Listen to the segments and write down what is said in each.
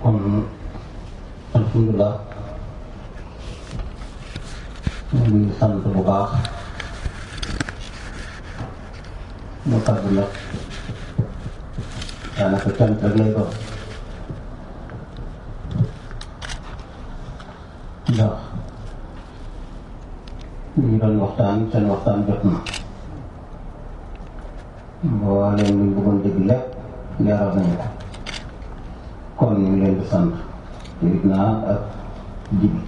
kon alhamdulilah ñu ngi sant bu baax mu tàgg nag daanaka cant rek lay doon ndax ñu ngi doon waxtaan seen waxtaan jot na mbooleem luñ bëggoon dégg lépp leeral nañu ko kon ñu ngi leen di sant yëg naa ak jibi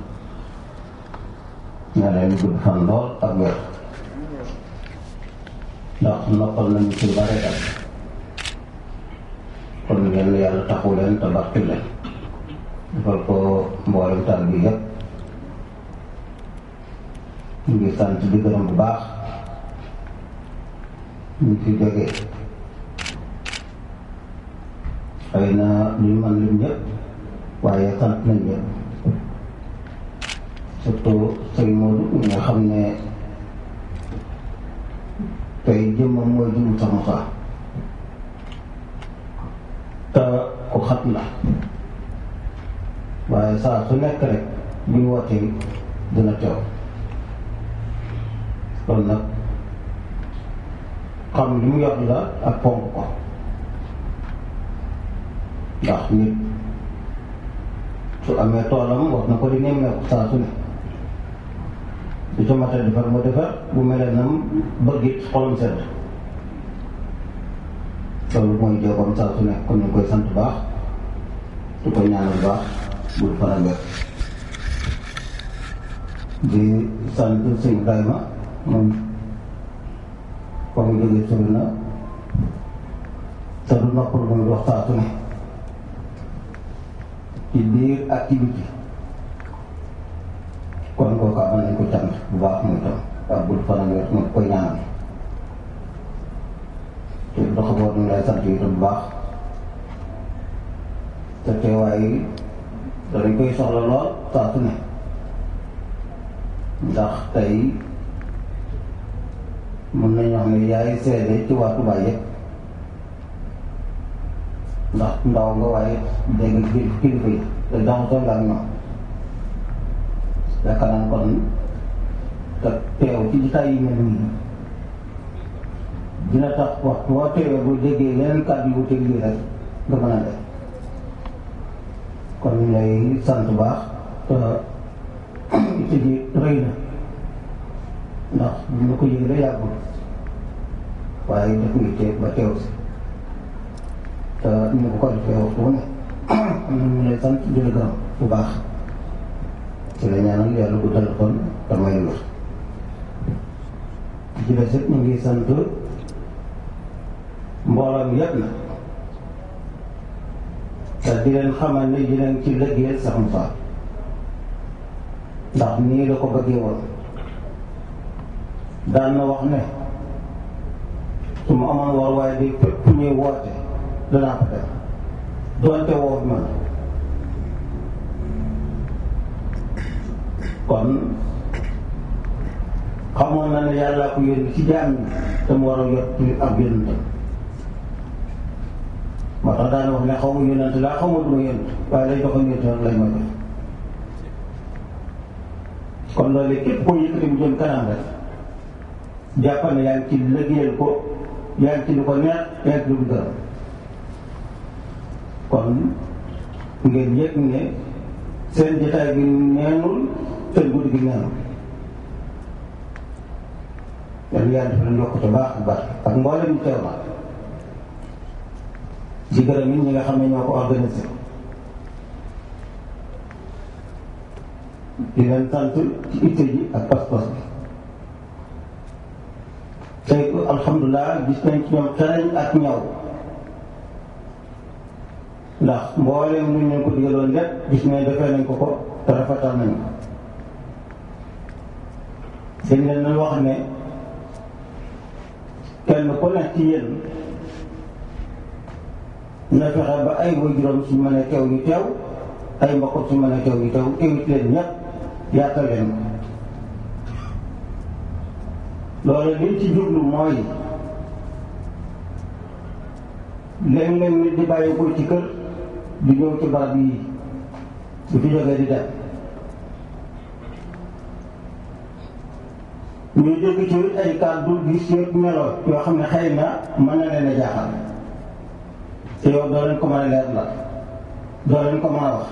ñaa leen gudd fan lool ak wér ndax noppal nañu ci bare dal kon ngeen yàlla taxu leen te barkeel leen defal ko mboolem taal bi yëpp ñu ngi sant di gërëm bu baax ñu fi jógee xëy na ñu mën lim ñëpp waaye sant nañ ñëpp surtout sëñ Modou mi nga xam ne tey jëmmam mooy jëm sama saa te ku xat la waaye saa su nekk rek bu ñu wootee dina teew kon nag xam li mu yor la ak fonk ko ndax nit su amee toolam wax na ko di nemmeeku saa su ne du ca mat a defar mu defar bu melee nam bëgg it xolam sedd loolu mooy jéegoom saa su ne kon ñu koy sant baax du koy ñaanal baax bul fana mbir di sant sëñ Ibrahima moom fa mu jógee sori na te du noppal muy wax saa su ne ci biir activité kon kooku am nañ ko cant bu baax muy tam ak bul fanaan wet mu koy ñaanal te dox boo ñu lay sant yi tam bu baax te teewaay yi danañ koy soxla lool saa su ne ndax tey mën nañu wax ne yaay seede ci waa Touba yëpp ndax ndaw nga waaye dégg kilifa yi te jaxasoo nga ak ñoom yaakaar naa kon te teew ci jotaay yi mel nii dina tax waxtu boo teewee bu déggee yeneen kàddu yu wuteeg lii rek nga mën a def kon ñu lay sant baax te itte ji rëy na ndax bu ñu ko yëgee yàggul waaye def nga teew ba teew si te ñu ko defee waxtu wu ne am na ñu lay sant di la gërëm bu baax ci la ñaanal yàlla guddal kon te may wér ci des it ñu ngi sant mbooloo mi yëpp na te di leen xamal ne di leen ci liggéeyal Cheikh Moussa ndax nii la ko bëggee woon daan na wax ne su ma amoon war waaye di fépp ñuy woote danaa ko def doonte woo fi man kon xamoon na ne yàllaa ko yónni ci jaam ñi te mu war a yot ci ab yónnante moo tax daana wax ne xaw ma yónnante laa xaw ma du ma yónnante waaye lay doxal yónnante lañ ma def kon loolu képp koo yëkkati mu jëm kanam rek jàppal ne yaa ngi ci liggéeyal ko yaa ngi ci lu ko neex yaa ngi ci lu ko gërëm kon ngeen yëg ne seen jotaay bi neenul seen guddi gi neenul yàlla yaa def leen yokkute baax a baax ak mboolem ñu teew na di gërëm ñi nga xam ne ñoo ko organisé di leen sant ci itte ji ak pas-pas bi tey alhamdulilah gis nañ ci ñoom xereñ ak ñaw ndax mbooleem lu ñu ko digaloon lépp gis ne defee nañ ko ko te rafetal nañ ko dañ leen na wax ne kenn ku nekk ci yéen na fexe ba ay waajuram suñu mënee teew ñu teew ay mbokkam suñu mënee teew ñu teew teewit leen ñëpp yaatal leen loolu liñ ci jublu mooy léeg-léeg nit di bàyyi ko ci kër di ñëw ci barab yi bu fi jógee di dem ñuy dégg ci ay kàddu gis yëpp melo yoo xam ne xëy na mën na leen a jaaxal te yow doo leen ko mën a leer la doo leen ko mën a wax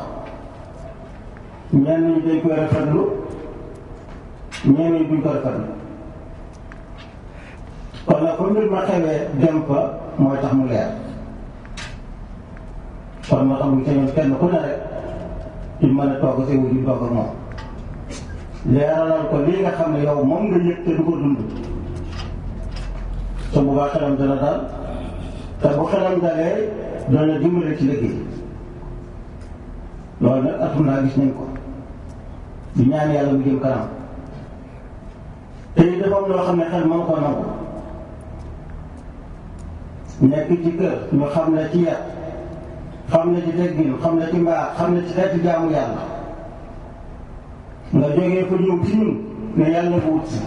ñenn ñi dañ koy rafetlu ñenn ñi duñ ko rafetlu kon nag fu mbir ma xewee dem fa mooy tax mu leer kon moo tax bu sañoon kenn ku ne rek ci mën a toog sa wuju toog ak moom leeralal ko lii nga xam ne yow moom nga yëg te du ko dund te bu baax xelam dana dal te bu xelam dalee dana dimbale ci liggéey loolu nag atum naa gis nañ ko di ñaan yàlla mu jëm kanam te dafa am loo xam ne xel mën ko nangu nekk ci kër ñu xam ne ci yar xam ne ci teggin xam ne ci mbaax xam ne ci xeeti jaamu yàlla nga jógee fa ñëw ci ñun ne yàlla bu wut si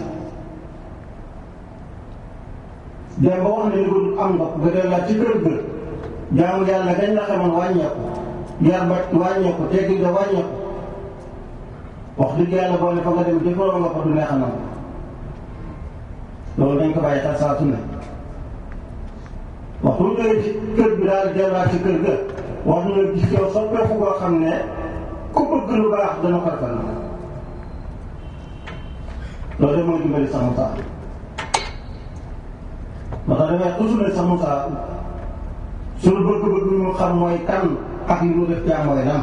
dem ba wax ne ni ko am nga delluwaat ci kër ga jaamu yàlla gañ la xamoon wàññeeku yar ba wàññeeku teggin nga wàññeeku wax dëgg yàlla boo ne fa nga dem jëfandoo nga fa du neex a nangu loolu dañ ko bàyyi xel saa su ne waxtu bu jógee ci kër bi daal delluwaat ci kër ga wax ñu la gis yow soppeeku boo xam ne ku bëgg lu baax dana ko defal loolu de mooy dimbali sax Moussa moo tax dafay toujours ne sax Moussa suñu bëgg-bëgg ñu xam mooy kan ak li mu def jaa mooy lan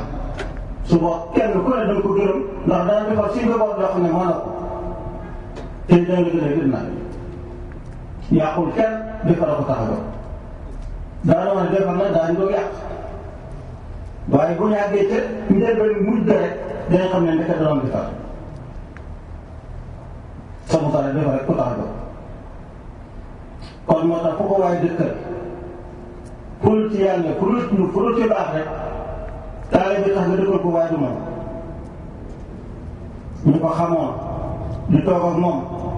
su boog kenn ku ne danga ko gërëm ndax dana defal si nga boot loo xam ne mën na ko te dana la gën a gën nag yàqul kenn defal ko tax a jóg daana wax ne defal na daañu doog yàq waaye bu ñu àggee te njëlbeen mujj rek dañ xam ne ndeke doon defar sa Moussa rek defar rek ku tax a jóg kon moo tax fu ko waaye dëkkal ful ci yàlla ful ci baax rek taale bi tax nga dëkkal ko waaye du moom ñu ko xamoon di toog ak moom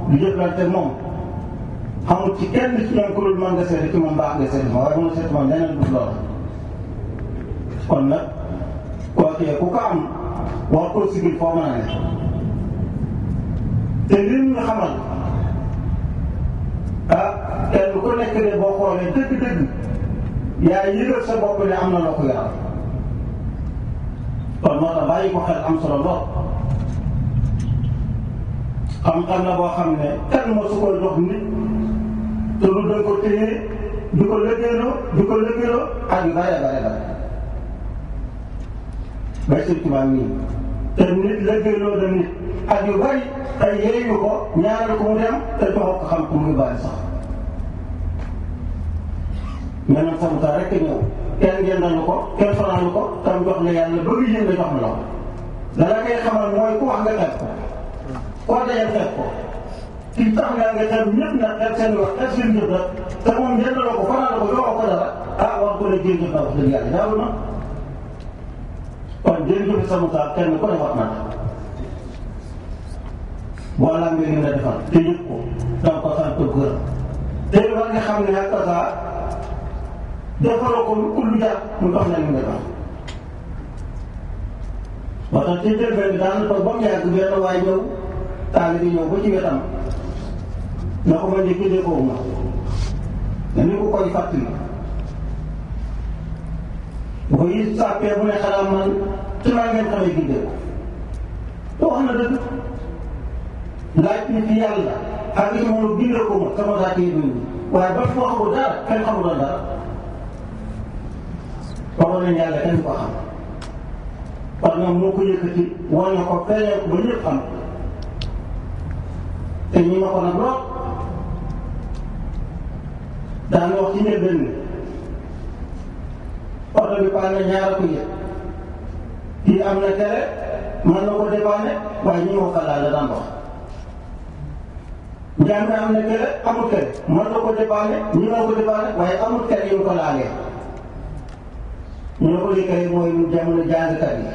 di jëflante ak moom xamul ci kenn ci ñoom ku dul mën nga seeti ci moom baax nga seeti moom waaye mën nga seeti moom leneen du lool kon nag kookee ku ko am wax ko sigil foo mën a ne te li ñu xamal kenn ku nekk de boo xoolee dëgg-dëgg yaa yëgal sa bopp ne am na loo ko yaram kon moo tax bàyyi ko xel am solo lool xam-xam la boo xam ne kenn moo su koy jox nit te lu da ko téye di ko lëggéeloo ak yu bare bare bare bay sëñ Tuubaa nii te nit lëggéeloo da nit ak yu bari ay yeeyu ko ñaanal ko mu dem te joxoo ko xam ko muy bari sax ñeneen sa Moussa rek ñëw kenn jëndalu ko kenn sonalu ko tam jox la yàlla bëgg jënd jox la ko dala koy xamal mooy ku wax nga xeeb ko koo dajal xeeb ko kii tax ngaa nga xeeb ñëpp nag xeeb seen wax xeeb seen jëf la te moom jëndaloo ko fanaan ko joxoo ko dara war ko ne jërëjëf na wax dëgg yàlla jaarul na kon jërëjëf sa Moussa kenn ko ne wax na boo lambee li nga defal te yëg ko danga ko sant ko gërëm te war nga xam ne ak sa defaloo ko lu jar mu dox na li nga dox moo tax ci njëlbeen daan toog ba mu yàgg benn waay ñëw taali bi ñëw ba ci wetam na ko ma njëkk déggoo ma ne ni ko koy fàttali bu ko yi sàppee mu ne xanaa man ci maa ngeen xamee gindee ko te wax na dëgg laaj ni fi yàlla ak li moom gindee ko ma sama daa téye duñ waaye ba fu waxul dara kenn xamuloon dara waxoon nañ yàlla kenn ko xam parce que moo ko yëkkati wan na ko feeñee ko ba ñëpp xam te ñi ma ko nag lool daan wax ci njëlbeen ni oto bi paan na ñaara ko yëg kii am na tere mën na ko dépanne waaye ñi moo ko laal la daan wax njàng am na tere amul tere mën na ko dépanne ñi moo ko dépanne waaye amul tere yu mu ko laalee ñu ne ko liggéey mooy mu jamono jàngkat yi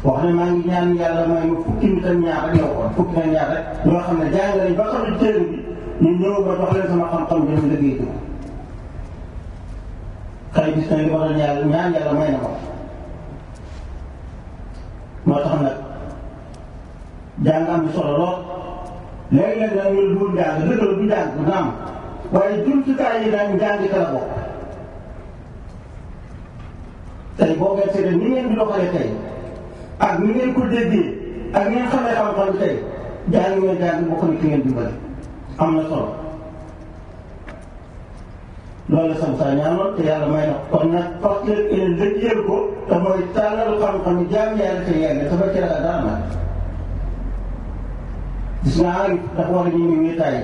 wax ne maa ngi ñaan yàlla may ma fukki nit ak ñaar rek yow kon fukki nit ak ñaar rek ñoo xam ne jàng nañ ba xam ne téere bi ñu ñëw ba jox leen sama xam-xam dama liggéey ko xëy gis nañ li ma doon ñaan yàlla may na ko moo tax nag jàng am solo lool léegi-léeg nag ñu dul jàng dëgg la du jàng du naam waaye jumtukaay yi nag njàng ca la bokk tey boo ngeen seetee ni ngeen di doxalee tey ak ni ngeen ko déggee ak ngeen xamee xam-xam tey jàng ngeen jàng bokk na ci ngeen dimbali am na solo loolu la sam saa ñaanoon te yàlla may na kon nag fas leen lëggéeyal ko te mooy tàllal xam-xam yi jaam yàlla te yegg dafa ci ragal dara nag gis nga aarif dafa war a ñeme wéetaay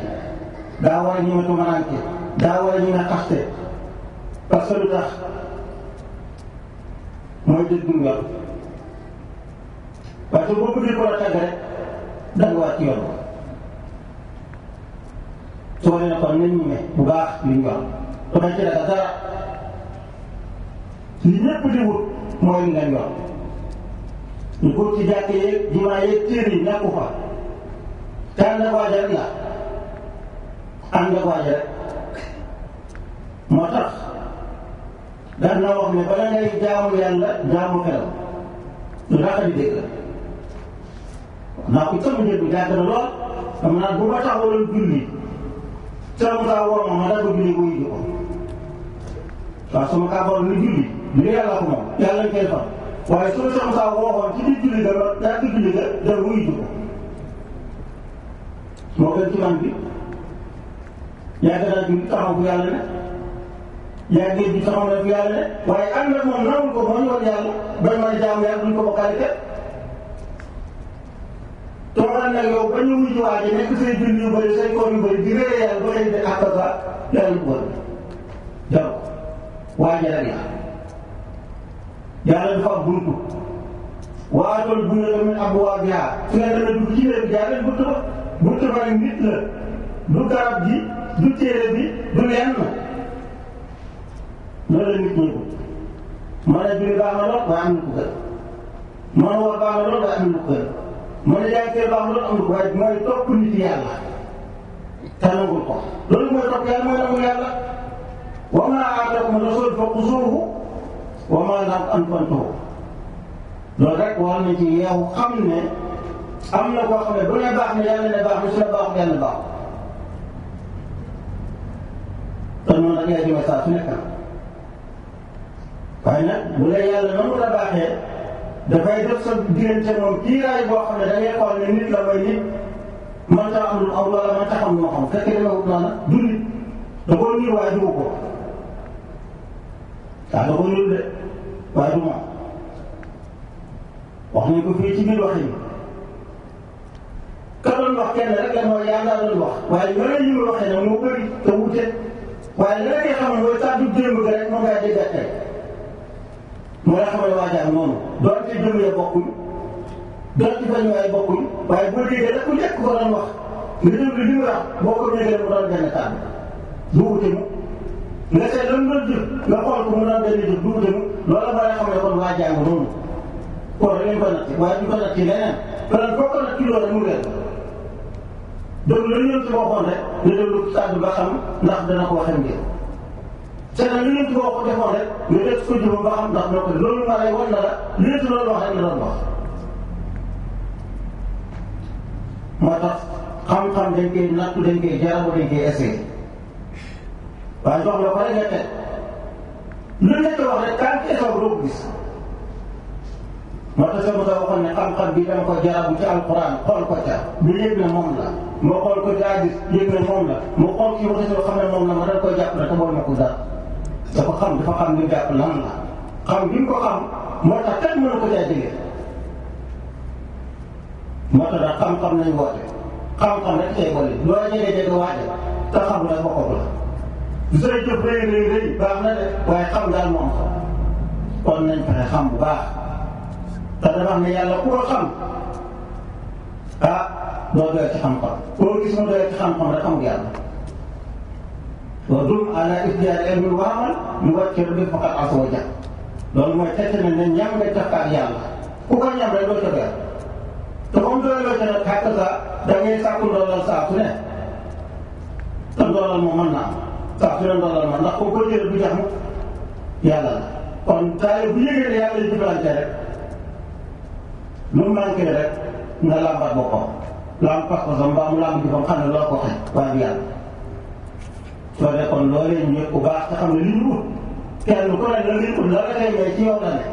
daa war a ñeme tumaranke daa war a ñeme xaste parce que lu tax mooy dëgg mu yor parce que boo bëggee ko la tàgg rek da nga war ci yoon soo leen kon nañ ñeme bu baax li ñu yor dama ci ragal dara li ñëpp di wut mooy li ngeen yor ñu ko ci jàkk yeeg jumaa yeeg téere yi nekku fa te ànd ak waaja rek la ànd ak waaja rek moo tax daan na wax ne bala ngay jaamu yàlla jaamu xelam lu dàq di dégg naa ko sama njëg bi jàgg na lool xam naa bu ma taxawaloon julli sama kaa woo ma dagg julli wuyu ji ko waaw sama kaa waroon ni julli li yàlla ko moom yàlla ñu koy far waaye su ma sama kaa wooxoon ci biir julli ga dagg julli ga dem wuyu ji ko moo gën ci man bi yàgg naa julli taxaw fu yàlla ne yàgg bi taxaw na fu yàlla ne waaye ànd ak moom nawul ko moo ñu war yàlla bañ mën a jaamu yàlla duñ ko bokkaale kenn toogal nag yow ba ñu wuyu waaje nekk say julli yu bëri say koor yu bëri di réere yàlla ba leen di àqasa yàlla bu bëri jaru waaje rek la yàlla dafa am buntu waatool buntu tamit ab waa jaar su nga demee dugg ci néeg jaar leen buntu ba buntu ba nag nit la du garab gi du téere bi du lenn loolu la nit ñi ko mën a julli baax na lool waaye am na ko gën mën a war baax na lool waaye am na ko gën mën a jaay kër baax na lool am na ko waaye mooy topp nit yàlla te nangul ko loolu mooy topp yàlla mooy nangul yàlla wa maa aataakum rasuul fa xuzuuhu wa maa nahaakum anhu fantahuu loolu rek war nañ ci yeewu xam ne am na koo xam ne bu ne baax na yàlla ne baax na su ne baax yàlla baax te noonu nag yaa jëme saa su nekk waaye nag bu la yàlla noonu la baaxee dafay def sa diggante moom kiiraay boo xam ne da ngay xool ne nit la mooy nit man ta am lu aw wala man ta xam lu ma xam fekk dama wut naa nag du nit da koo niir waaye du ko waaw da koo niir de waaye du moom wax nañ ko fii ci biir wax yi ka doon wax kenn rek la mooy yàlla doon wax waaye ñoo ñu waxee nag moo bëri te wute waaye la ngay xam mooy kàddu démb ga rek moom ngaa dégg tey moo la xamal waajal noonu doonte jëm ya bokkuñ doonte fañu waay bokkuñ waaye boo déggee rek ku njëkk ko doon wax nga déglu li mu wax boo ko déggee mu doon benn kàddu du wute mu nga seet lan doon jëf nga xool ko mu doon benn jëf du wute mu loolu moo la xam ne kon waajal noonu kon rek lañ ko natt waaye duñ ko natt ci leneen kon foo ko natt ci loolu rek mu leer donc lu ñu ci waxoon rek nga déglu kàddu ba xam ndax dana ko waxee ngir c'est que li ñu ci ko defoon rek nga def ko jëfam ba xam ndax ko loolu ma lay wan na la li ñu ci loolu wax rek la doon wax moo tax xam-xam dañ koy nattu dañ koy jarabu dañ koy essayé waaye jox la ko rek nga teg lu nekk wax rek tant que essayé doo ko gis moo tax sama waxoon ne xam-xam bi dama ko jarabu ci alquran xool ko ca bu yëg ne moom la ma xool ko ci hadis yëg ne moom la ma xool ci waxi soo xam ne moom la ma dal koy jàpp la te bool ma ko dara dafa xam li mu jàpp lan la xam bi mu ko xam moo tax kenn mënu ko caa jege moo tax daal xam-xam nañ woote xam-xam rek cay boole loola jege waaje te xam rek bokkatu la du say jëf rëy baax na de waaye xam daal moo am xam kon nañ fexe xam bu baax te dama xam ne yàlla ku ko xam doo doy ci xam-xam koo gis mu doy ci xam-xam rek xamul yàlla wa dum ala isdiyaadi ilmin wa amal mu wàcceeru bi faqat asa wa jàpp loolu mooy tette ne ne ñam nga takkaat yàlla ku ko ñam rek doo ca beer te comme doy loo ca nag xàkk sa da ngay sàkku ndoolal saa su ne te ndoolal moom mën na am saa su ne ndoolal ma ndax comme ko jëlee du jax mu yàlla la kon taale bu yëgee ne yàlla jëflante rek lu manqué rek nga làmbaat boppam lamb pas-pasam mbaa mu lamb jëfam xam ne loo ko xëy waaye du yàlla soo dee kon loolee ñu yëg bu baax te xam ne li ñu ut kenn ku ne la ngay ut la la koy may ci yow la ne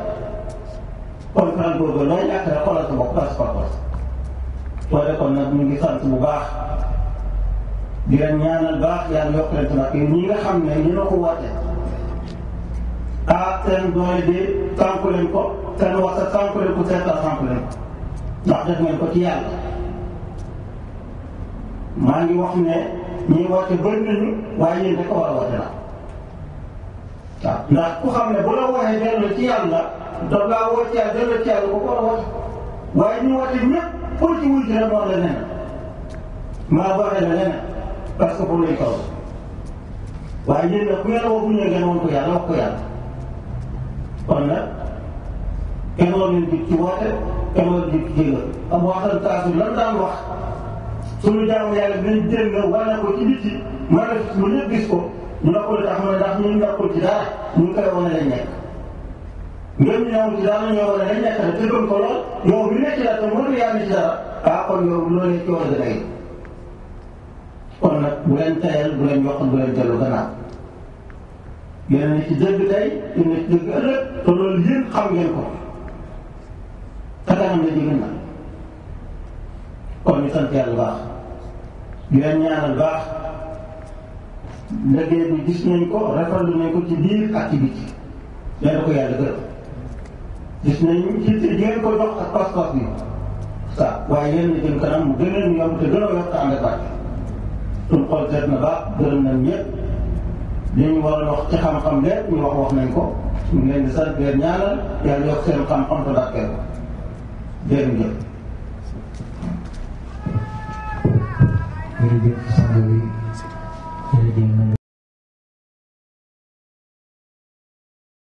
kon faral góorgóorlu looy ñàkk rek xoolal sa bopp pas-pas soo dee kon nag ñu ngi sant bu baax di leen ñaanal baax yàlla yokk leen tamit ñi nga xam ne ñu la ko woote seen doole di tànku leen ko seen wax sa tànku leen ko seen taal tànku leen ko ndax def ngeen ko ci yàlla maa ngi wax ne ñi woote bëri nañu waaye yéen rek ko war a woote la waaw ndax ku xam ne bu la waxee dellu ci yàlla daf laa woo ci yàlla dellu ci yàlla ko war a woote waaye ñu woote ñëpp pour ci wuy rek moo la leneen maa waxee la leneen parce que pour luy kaw waaye yéen nag ku ngeen woo bu ñëwee ngeen woon ko yàlla wax ko yàlla kon nag kenn war leen di ci woote kenn war di ci jégal am waxtaan taasu lan daan wax suñu jaamu yàlla dinañ génn wane ko ci biti mën a lu ñëpp gis ko ñu ne ko lu tax mu ne ndax ñu nekkul ci dara ñu ngi koy wane lañ nekk ngeen ñu newul ci dara ñoo wane lañ nekk rek te gëm ko lool yow bi nekk ci dara te mënul yaa ci dara kon yow loolee ci war a gën a kon nag bu leen tayal bu leen yokk bu leen dellu gannaaw yéen a ci dëgg tey yéen a ci dëgg ëllëg te loolu yéen xam ngeen ko te kanam la jigéen na kon ñu sant yàlla baax di leen ñaanal baax liggéey bi gis nañ ko rafetlu nañ ko ci biir ak ci biti leen ko yàlla gërëm gis nañ ci ngeen ko jox ak pas-pas bi ça waaye yéen a jëm kanam mu gën a yomb te gën a yokk ànd ak barke suñu xol seet na baax gërëm nañ ñëpp li ñu war a wax ci xam-xam lépp ñu wax nañ ko ñu ngi leen di sant leen ñaanal yàlla yokk seen xam-xam te barkeel ko jërëjëf. jërëjëf sang bi